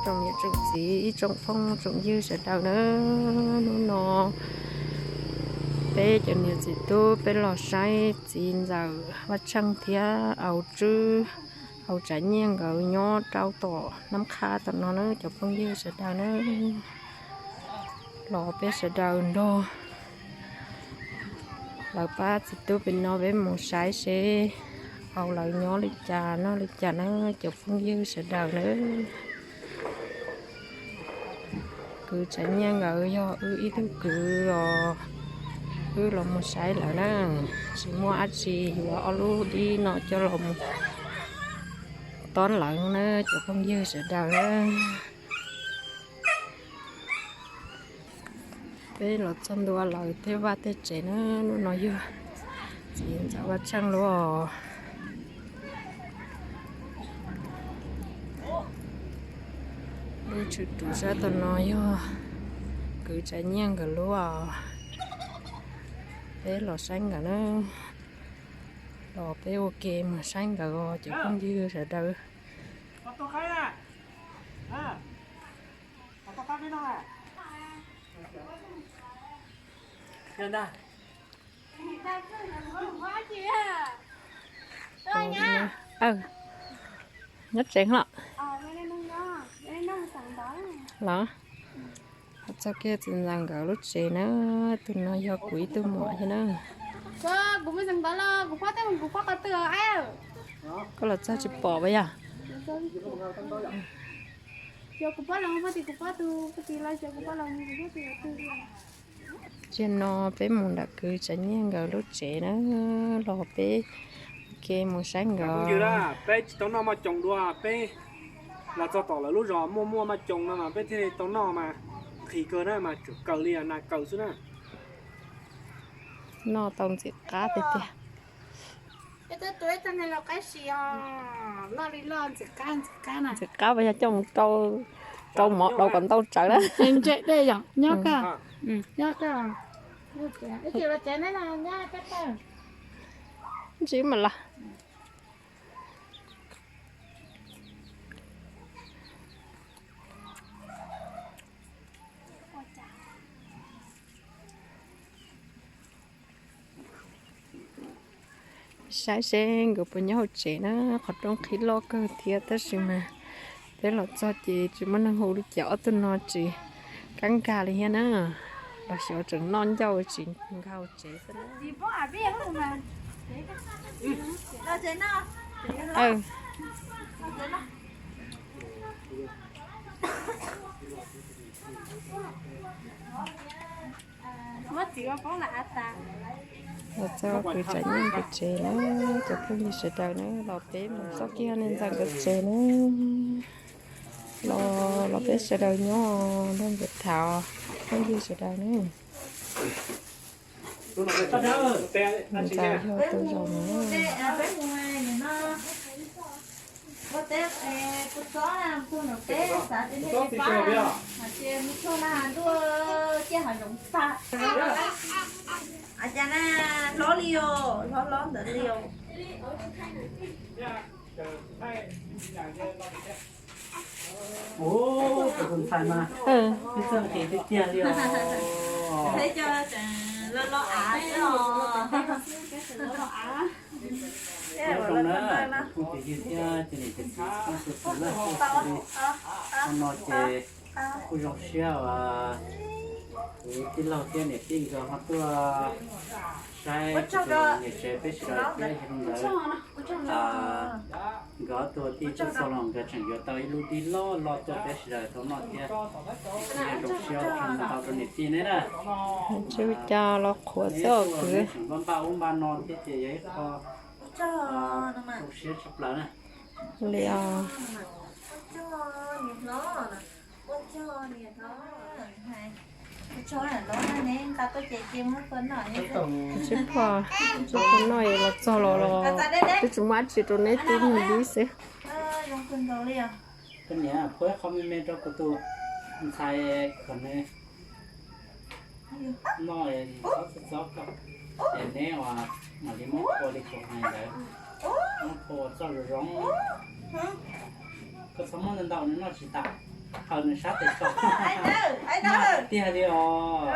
Tsoom niam tsoom txiv, ib tsoom phooj tsoom ywg sawv daws na, hnub no peb cov niam txiv tub peb los saib txiv ntxawm Vaj Tsheej thiab Au Tswb, Au Tsav Nyiaj nkawd nyob rau tom Nab Qhab tom no na cov phooj ywg sawv daws na. Los peb sawv daws nrog lawv pab txiv tub pem no peb mus saib seb Au lawv nyob li cas noj li cas na cov phooj ywg sawv daws na. Kwv Tsav Nyiaj nkawd yog wb ib tug kwv os, wb los mus saib lawv na. Tsis muaj dab tsi, yuav ob lub dib no coj los mus tob lawv na cov phooj ywg sawv daws na. Peb los txog ntua lawv tej vaj tej tsev na, lub no yog txiv ntxawm Vaj Tsheej lub os. Lub tshwm ruv sab tom no yog kwv Tsav Nyiaj nkawd lub os. Peb los saib nkawd na, los peb ua ke mus saib nkawd os cov phooj ywg sawv daws. Nyob tsev los? Los txog kiag txiv ntxawm nkawd lub tsev na, tus no yog kuv ib tug muam thiab na. Koj los txog tsis pom puas yog? Tiam no peb mus nram kwv Tsav Nyiaj nkawd lub tsev na, los peb ua ke mus saib nkawd. Peb tsis tau noj maj coos dua, peb los txog tom lawv lub zos muaj muaj maj coos no mas peb thiaj li tau noj mas nqhis kawg na mas tseem kaws li nas kaws xwb na. Noj tau ntxim qab tiag tiag. Ntxim qab, ntxim qab, ntxim qab, yog coj mus rau mov daus kom ntau tsawv na. Ntse dej yom, nyob koj, nyob koj, ib chim los tsev neb no nyob koj tawg. Ntsib mas los. Saib seb nkawd puas nyob hauv tsev na, qhov rooj qhib loj kawg thiab tab sis mas peb los txog ces tsis muaj neeg hu li cas, ob tug no tsis kab nkag li thiab na, los xyov tseem noj ncauj tsis nkag hauv tsev xwb na. Los txog kwv Tsav Nyiaj nkawd tsev na, cov phooj ywg sawv daws na, los peb mus txog kiag niam ntxawm nkawd tsev na. Los, los peb sawv daws nyob nrog nkawd tham, phooj ywg sawv daws na. Ntxawm yog tus zaum no. Hlob li os, hlob hlob ntawd li os. Tus ntxhais mas, ib txoj nqis tiag tiag li os. Nyob zoo na, kuv tus phooj ywg thiab cov niam cov txiv txhua tus na, hnub no ces kuj zoo siab uas kuv tij laug thiab niam tij nkawd ho tuaj saib kuv tus niam tsev peb sawv daws thiab yog li ntawd nkawd ob tug tij tub txog los nkawd tseem yuav tau ib lub dib loj loj tuaj peb sawv daws tau noj thiab. Yog zoo siab ua tsaug ntau rau niam tij neb na. Tsis ua cas los qhuav xwb os kwv. Neb tseem npaj ub npaj no thiab ces yog ib qho zoo siab tshaj plaws na. Li os. Tsib phuam, tsib phuam noj los txog los los twb tsis muaj dab tsi rau neb tib neeg dib xwb. Koj niam, pub qho me me rau kuv tus ntxhais kom nws noj txhob txob txob koj, es neb uas mam li muab phua li kuv hais ntawd, muab phua ua txoj zoo zoo. Koj txhob muab ntau ntau, nws noj tsis tas. Qhov nws sab tes tsho. Tiag li os.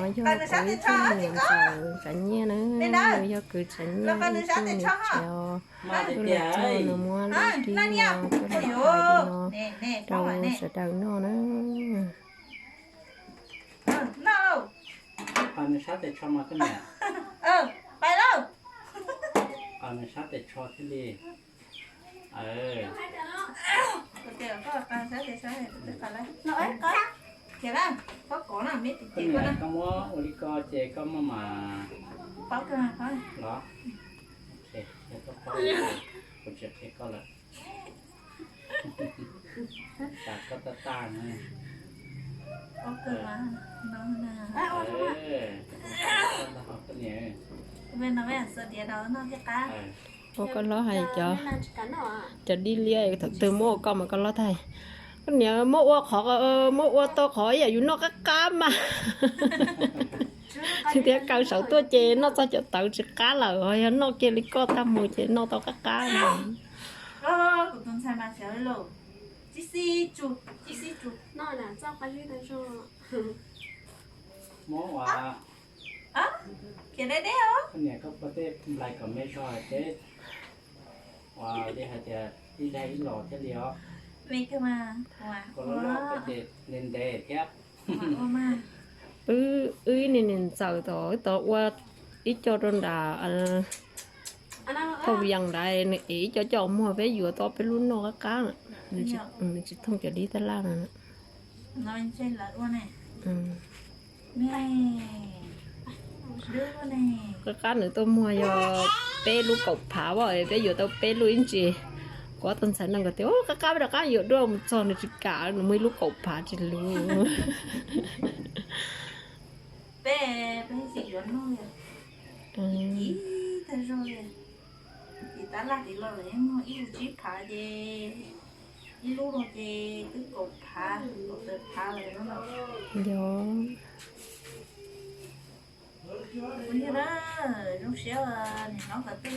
No yog kuv ib tug niam ntxawm Tsav Nyiaj na, yog kuv Tsav Nyiaj ib tug niam tsev os. Kuv los txog nws muab lub dib no, kuv los hais li no rau sawv daws noj na. Qhov nws sab tes tsho mas koj niam. Qhov nws sab tes tsho thiaj li. Koj niam, koj muab ua li ko ces koj maj mam los. Yog koj paub, kuv tsis qhia koj lawm. Tam koj tag tag na. Ua koj hlob hais cov, cov dib liab thaum twg muab ua koj mas koj hlob tag. Koj niam muab ua qhov, muab ua tau qhov ib yam yus noj qab qab mas. Tias kaw saum tuaj ces noj txog cov tawv tsis qab lawm, yog noj kiag li koj tag mus ces noj tau qab qab mas. Muab ua, koj niam koj pua tej nplais kom me zog hais teb, ua li hais tias ib dag ib los thiaj li os. Koj loj loj koj ces ntev ntev thiab. Wb, wb niam ntxawm tod, wb tod ua ib co rau nram thauj vias ntawd, nws ev ib co coj muag peb yuav tau peb lub noj qab qab. Nws tsis thooj cov dib tab laj no. Qab qab nws tuaj muag yog peb lub kaum phav, peb yuav tau peb lub ib ntsis. Kuv ob tug ntxhais no nkawd tias qab qab rov qab yuav dua mus txog nws tsis kam, nws muaj ib lub kaum phav tsis luv. Peb, peb tsis yuav noj li. Ib tag zog li. Ces tab laj tiv los lawm yeej muag ib lub tsib phav ces, ib lub no ces twb kaum phav, kaum tawm phav lawm no. Yog. Kuv niag na, zoo siab niam hlob qhov twb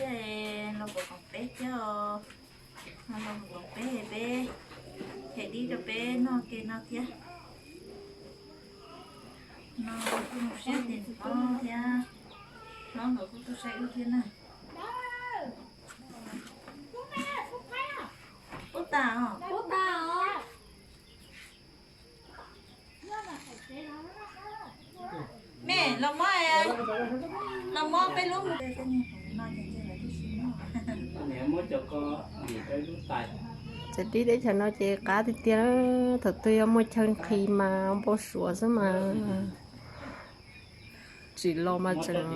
los pom koom peb thiab os. Los pom koom peb, peb them dib rau peb noj ke no thiab. No kuj zoo siab tias niam hlob thiab hlob nkawd kuj tuaj saib wb thiab na. Pub tas os. Pub tas os. Me, los muab, los muab peb lub mus. Txiv dib teb chaws no ces qab tiag tiag, thaum twg yog muaj chaw nqhis mas npau suav xwb mas. Tsim los mas tseem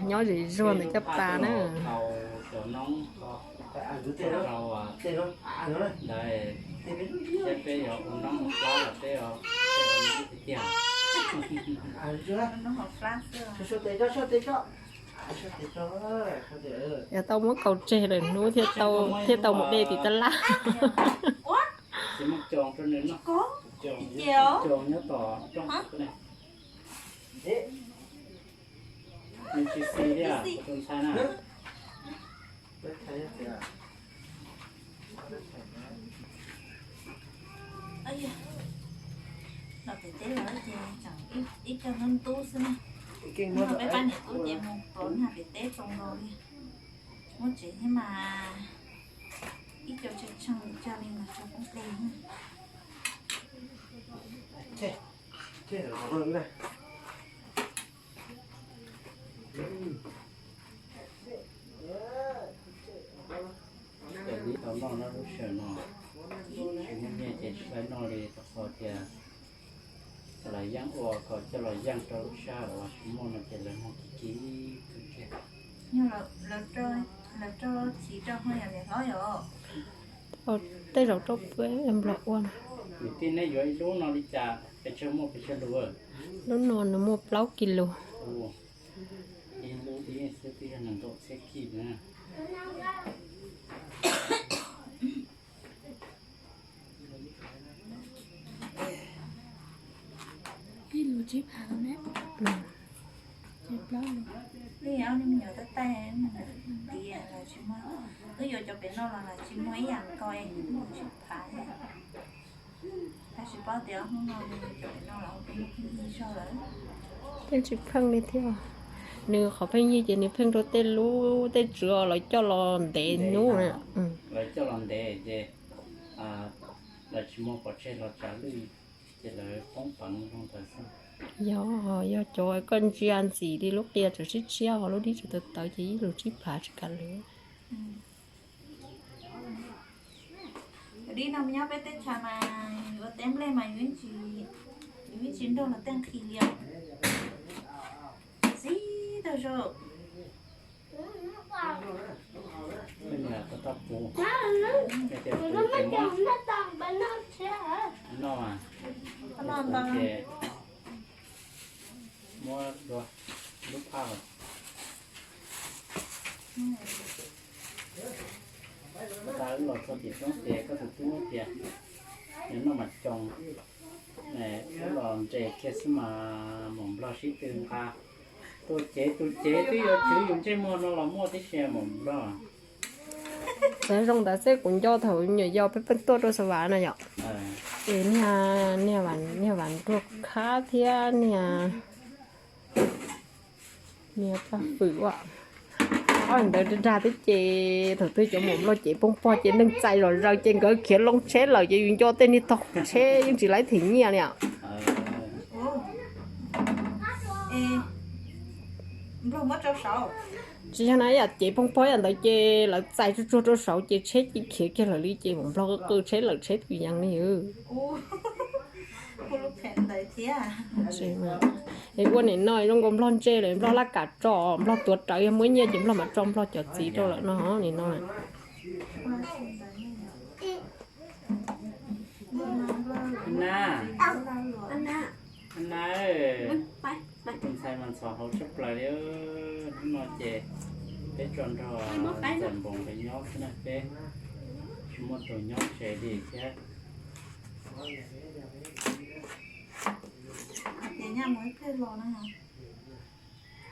nyob zem zuag ntawm caj pas na. Yog tau muab kaus tseg lawm hnub thiaj tau, thiaj tau mus de tim tab laj. Los pem teb los ces tseem ib co ntub ntub xwb na. Peb pab niam tub ces mus pov nag pem teb tau nkaus li. Muaj tsev thiab mas ib co tshee tshee li cas li mas tso poob dej na. Peb li tau noj no lub sij hawm no, tsis muaj nyiaj ces tsis tau noj li rau qhov tias lawv yeej ua kom coj los yeej rau lub sij hawm uas tsis muaj no ces lawv muag kiv kiv kawg kiag. Lawv rau chiv rau ho yog niam hlob yom. Tej zaum rau peb nplog ua na. Niam tij neb yuav ib lub no li cas, pes tsawg muaj pes tsawg lus? Lub no nws muaj plaub kis lus. Ib lub dib xwb twb yog nees nkaum txhiab kis na. Ib lus tsib phav ne. Plaub lus. Wb yog ob niag me nyuam tab taij, tias los tsis muaj, wb yuav cov pem no los los tsis muaj ib yam nkaus, tsib phav, tab sis Paub tias hnub no nws caum no los pheej yig zog lawm. Yeej tsis pheej li thiab. Nws qhov pheej yig ces nws pheej rau tej lub tej tswv lawv coj los ntev hnub na. Lawv coj los ntev ces lawv tsis muaj pov tseg los tsav lwj ces lawv poob peev zoo ntawd xwb. Yog, yog cov koj ntsia ntxim li lub qia tseem sib tshiab ho lub dib tseem tawv tawv ces ib lus tsib phav tsis kam lwm. Dib no nyob peb teb chaws mas ua teb nplej mas yus yeej tsis nrog luag tej nqhis li os. Txi tag zog. Noj mas, muab dua lub phaj los. Ua tas wb los txog tim roob ces koj tus tub tias yuav noj mas coos, wb los nres kiag xwb mas maum nplog sib tw nqa. Tus cev tus cev twb yuav tswv yus ntsej muag no los muaj tib si maum nplog. Txawm zoo ntawd xwb kuv nco thaum nyuam yaus peb pheej tuaj rau Xav Vam na yom. Es niag, niag Vam Nruag Khab thiab niag, niag Paj Fwm ua ob ntawd dag dag thiab ces thaum twg cov maum nplog cev poob pog ces neeg txais zom zaws ces nkawd khiav loo tsheb lawm ces yus nco tej niag tog tsheb yeej tsis laib them nyiaj li os. Tsis yog na, yam cev poob pog yam ntawd ces lawv txais tsuag tsuag rau saud ces tsheb ci khiav kiag lawm li ces maum nplog qw qw tsheb lawm tsheb twb yees li. Es ua nim no zoo nkaus nplog ntse lawm, nplog laj kam tso, nplog tuav rawv, yog muaj nyiaj ces nplog mam tso nplog cov txiv rau lawm no nim no. Na, na, tus ntxhais mas ntxhov hauv tshaj plaws li. Hnub no ces peb tso nrog Ntxawm Npoos nkawd nyob xwb na, peb tsis muaj tus nyob tsev li thiab.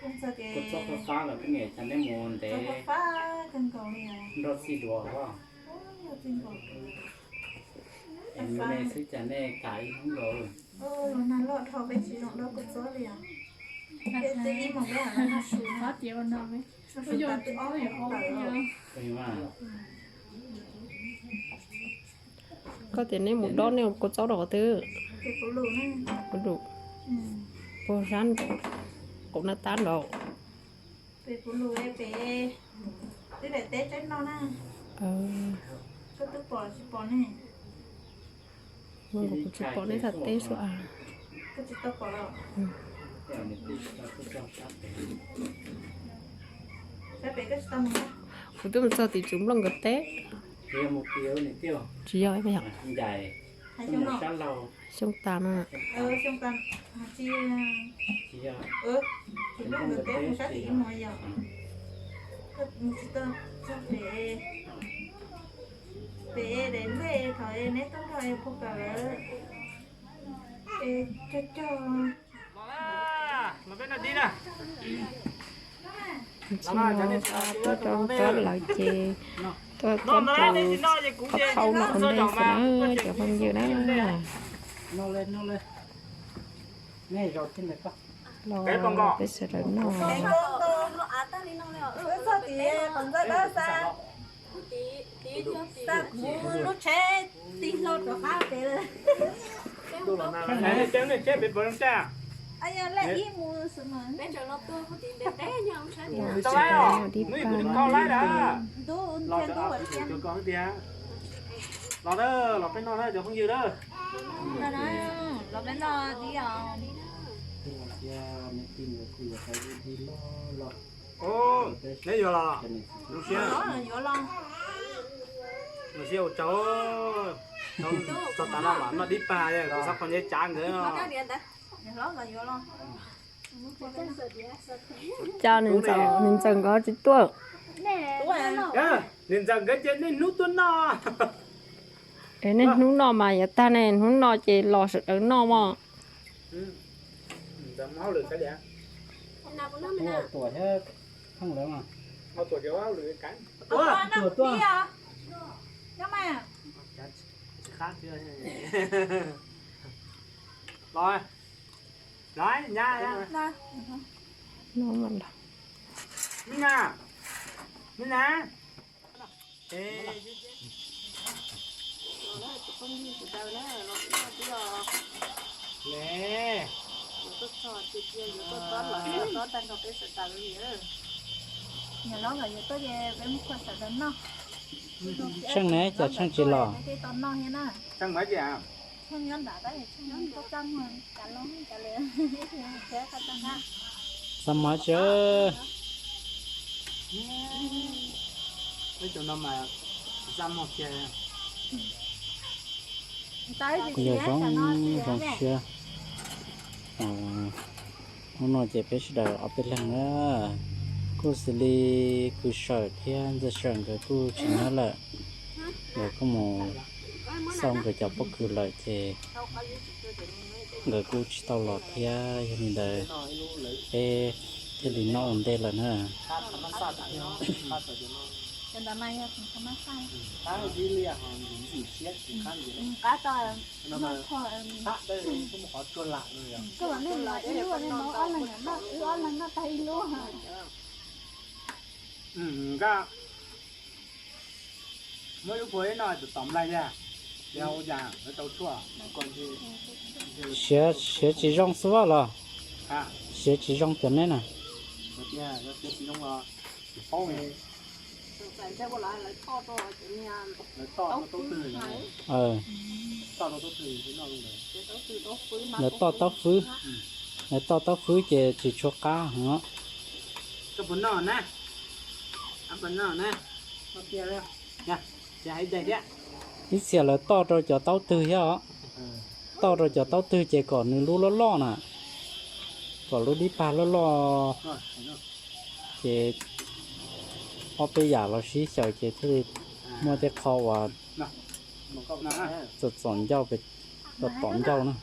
Kuv txob fab fab los peb niam cas nej mus ntev nrog txij duav os. Es nej xwb cas nej kam ib hnub nkaus. Koj tias nej mus dob nej ua kua txob rau qhov twg? Puag sab qaum nab tab nraud. Kuv tsis pom nej tham teb suab. Kuv twb mus txog tim tswv nplooj nkawd teb. Tsis yog, xyoo tas no. Los peb noj dib na. Ntxhais no tuaj rau tob lawv ces tuaj coj tus qhov thauj no ua ntej xwb na cov phooj ywg na. Los peb sawv daws noj. Los peb sawv daws noj dib paj na. Los, los peb noj na cov phooj ywg na. Neb yuav los? Zoo siab, zoo siab ua tsaug. Txog tas no mam noj dib pag, kuv xav qhov nyob tsav nkawd no. Cas niam ntxawm nkawd tsis tuaj? Niam ntxawm nkawd ces niaj hnub tuaj noj. Es niaj hnub noj mas yav tag ne, hnub no ces los sawv daws noj mog. Los, los, nyab. Mis na, mis na. Tsheej ne, cas Tsheej tsis los? Txaj muag tsi. Kuv yog zoo zoo siab. Hnub no ces peb sawv daws ob peb leeg na, kuj xws li kwv Sawm thiab ntxawg Sawm nkawd kuj tsis nyob lawm, nkawd kuj mus xauj nkawd cov pob kws lawm ces nkawd kuj tsis tau los thiab. Yog li ntawd peb thiaj li noj ua ntej lawm na. Muab lub phua ib no tom mlaig thiab, siav tsis zoo xwb los? Siav tsis zoo cov neb na. Lawv toj taub fwb, lawv toj taub fwb ces tsis tshua qab heev. Ib txhia lawv toj rau cov taub twg thiab os, toj rau cov taub twg ces kom nws lub loj loj na, kom lub dib pag loj loj, ces ob peb yam los sib xyaw ces thiaj li muaj tej qho uas txom txom ncauj, txom txom ncauj na.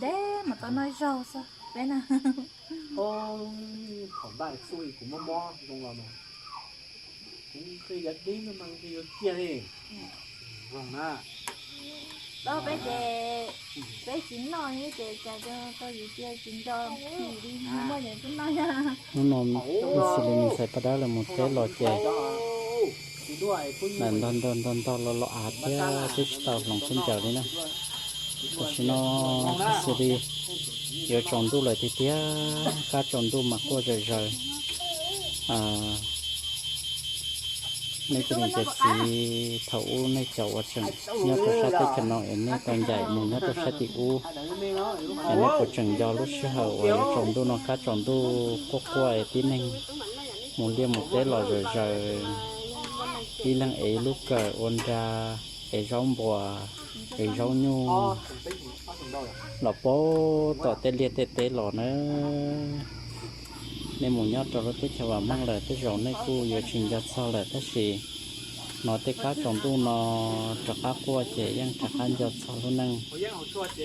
Deb mas tau noj zaug xwb peb na. Thaum npaj xub kuv mob mob zoo los mas kuv qhia yav deb no mas qhia yuav ciaj li. Peb ces peb tsis noj ces cas rau yus cia tsis nco li, muaj yeej tub noj. Hnub no xws li ntxhais Paj Dab lawv mus teb los ces ntog ntog ntog ntog los los av thiab twb tsis tau hloov khaub ncaws li na. Tam sim no xws li yuav tsaus ntuj lawm tiag tiag, kab tsaus ntuj mas quaj zom zaws. Nej cov niam cov txiv, thaum ub nej cov uas tseem nyob rau sab teb chaws no es nej tau ncaim mus nyob rau sab tim ub, es nej puas tseem nco lub sij hawm uas yuav tsaus ntuj no kab tsaus ntuj quaj quaj es tib neeg mus liaj mus teb los zom zaws, ib leeg ev ib lub kawm ua nra, ev zaub npuas, ev zaub nyuj los puag tom tej liaj tej teb los na. Nej mus nyob rau lub teb chaws vam meej lawm tej zaum nej kuj yuav tsis nco txog lawm tab sis hnov tej kab tsaus ntuj no rov qab quaj ces yeej rov qab nco txog lub neej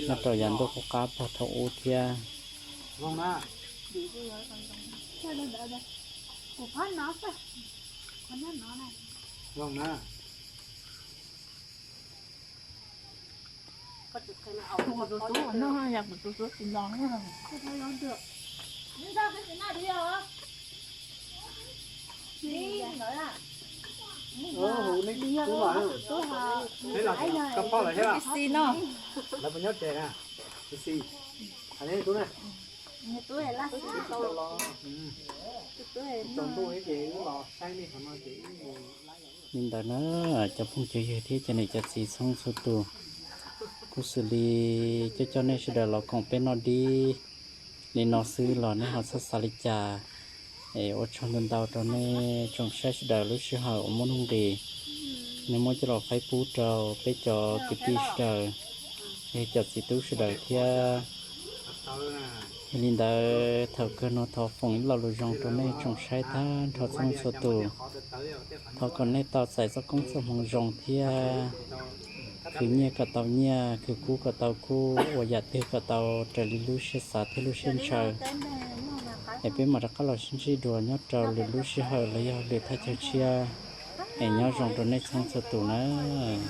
nyob rau yav ntuj qub qab puag thaum ub thiab. Xi no. Lawv puas nyob tsev na? Xi, xi, hais nej tub na. Tsaus ntuj ces wb los saib nej qhov no ces wb mus. Li ntawd na, cov phooj cov ywg thiab cov niam cov txiv txhua txhua tus, kuj xws li coj coj nej sawv daws los koom peb noj dib li no xwb los nej ho txhob xav li cas. Es ua tsaug ntau ntau rau nej tsoom saib sawv daws lub sij hawm uas muaj nuj nqis, nej muab coj los faib pub rau peb cov kwv tij sawv daws, yog cov txiv tub sawv daws thiab. Yog li ntawd thaum kawg no thov foom ib lo lus zoo rau nej tsoom saib tag nrho txhua txhua tus. Thov kom nej tau txais txoj koob txoj hmoov zoo thiab khwv nyiaj kom tau nyiaj, khwv kub kom tau kub, ua yam twg kom tau raws li lub siab xav thiab lub siab ntshaw. Es peb mam rov qab los sib ntsib dua nyob rau lwm lub sij hawm los yog lwm thaj chaw tshiab. Es nyob zoo rau nej txhua txhua tus nawb.